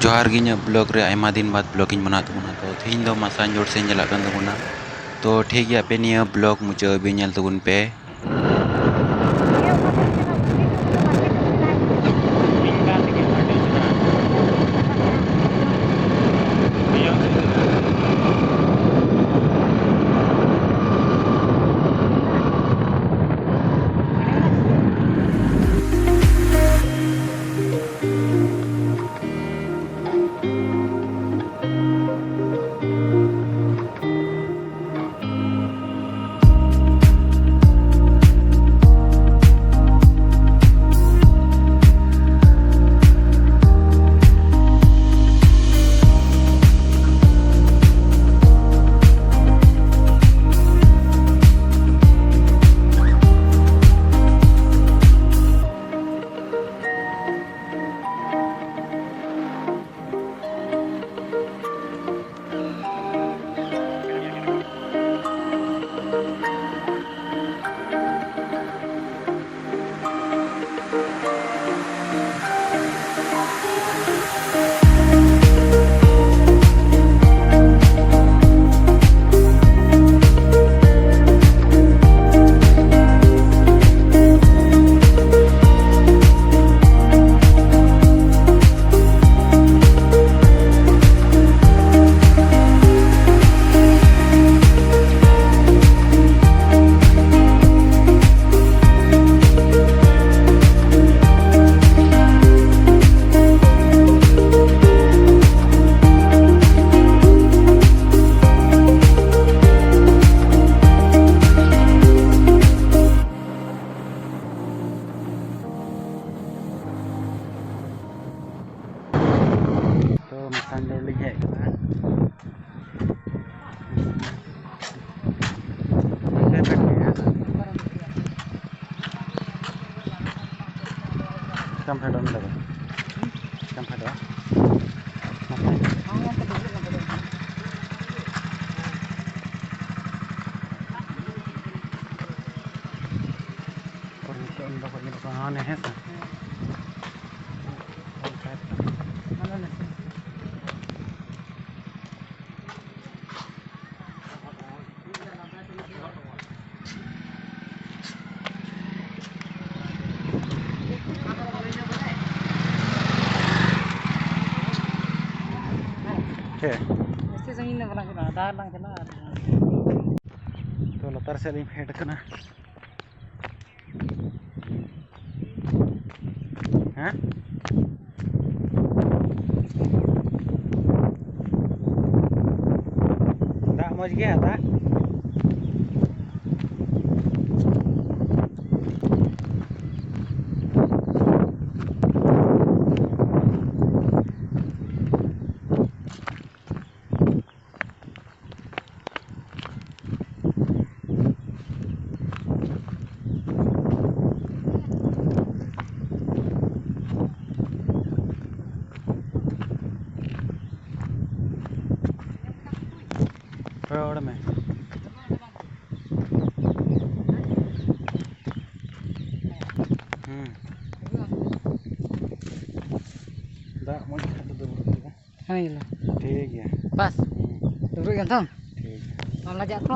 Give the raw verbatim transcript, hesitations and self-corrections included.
ᱡᱚᱦᱟᱨ ᱜᱮ, ᱤᱧᱟᱹᱜ vlog ᱨᱮ ᱟᱭᱢᱟ ᱫᱤᱱ ᱵᱟᱫ vlog ᱤᱧ ᱵᱮᱱᱟᱣ ᱛᱟᱵᱚᱱᱟ᱾ ᱛᱚ ᱛᱮᱦᱮᱧ ᱫᱚ ᱢᱟᱥᱟᱱᱡᱳᱲ ᱥᱮᱫ ᱤᱧ ᱪᱟᱞᱟᱜ ᱠᱟᱱ ᱛᱟᱵᱚᱱᱟ᱾ ᱛᱚ ᱴᱷᱤᱠ ᱜᱮᱭᱟ, ᱟᱯᱮ ᱱᱤᱭᱟᱹ vlog ᱢᱩᱪᱟᱹᱫ ᱦᱟᱹᱵᱤᱡ ᱧᱮᱞ ᱛᱟᱵᱚᱱ ᱯᱮ᱾ ᱛᱚ ᱢᱟᱥᱟᱱᱡᱳᱲ ᱞᱤᱧ ᱦᱮᱡ ᱠᱟᱱᱟ᱾ ᱪᱤᱠᱟᱢ ᱯᱷᱮᱰᱚᱜ ᱚᱸᱰᱮ ᱫᱚ? ᱪᱤᱠᱟᱢ ᱯᱷᱮᱰᱚᱜᱼᱟ? ᱯᱚᱨᱮ ᱱᱤᱛᱚᱜ ᱚᱸᱰᱮ ᱠᱷᱚᱱ ᱧᱮᱞᱚᱜ ᱠᱟᱱᱟ, ᱦᱟᱱᱮ, ᱦᱮᱸ ᱥᱮ? ᱚᱱᱠᱟ ᱜᱮ᱾ ᱦᱮᱸ᱾ ᱡᱟᱹᱥᱛᱤ ᱥᱟᱺᱜᱤᱧ ᱫᱚ ᱵᱟᱞᱟᱝ ᱪᱟᱞᱟᱜᱼᱟ, ᱰᱟᱦᱟᱨ ᱞᱟᱝ ᱪᱟᱞᱟᱜᱼᱟ ᱟᱨ ᱛᱚ, ᱞᱟᱛᱟᱨ ᱥᱮᱫ ᱞᱤᱧ ᱯᱷᱮᱰ ᱟᱠᱟᱱᱟ᱾ ᱦᱮᱸ? ᱫᱟᱜ ᱢᱚᱡᱽ ᱜᱮᱭᱟ, ᱫᱟᱜ? ᱨᱚᱲ ᱢᱮ᱾ ᱦᱩᱸ᱾ ᱫᱟᱜ ᱢᱚᱡᱽ ᱠᱷᱟᱡ ᱫᱚ ᱰᱩᱵᱩᱡᱚᱜᱼᱟ᱾ ᱦᱮᱸ, ᱤᱞᱟᱹ᱾ ᱴᱷᱤᱠ ᱜᱮᱭᱟ᱾ ᱵᱟᱥ᱾ ᱦᱩᱸ᱾ ᱰᱩᱵᱩᱡ ᱠᱟᱱ ᱛᱟᱢ? ᱴᱷᱤᱠ ᱜᱮᱭᱟ᱾ ᱵᱟᱢ ᱞᱟᱡᱟᱜ ᱛᱚ?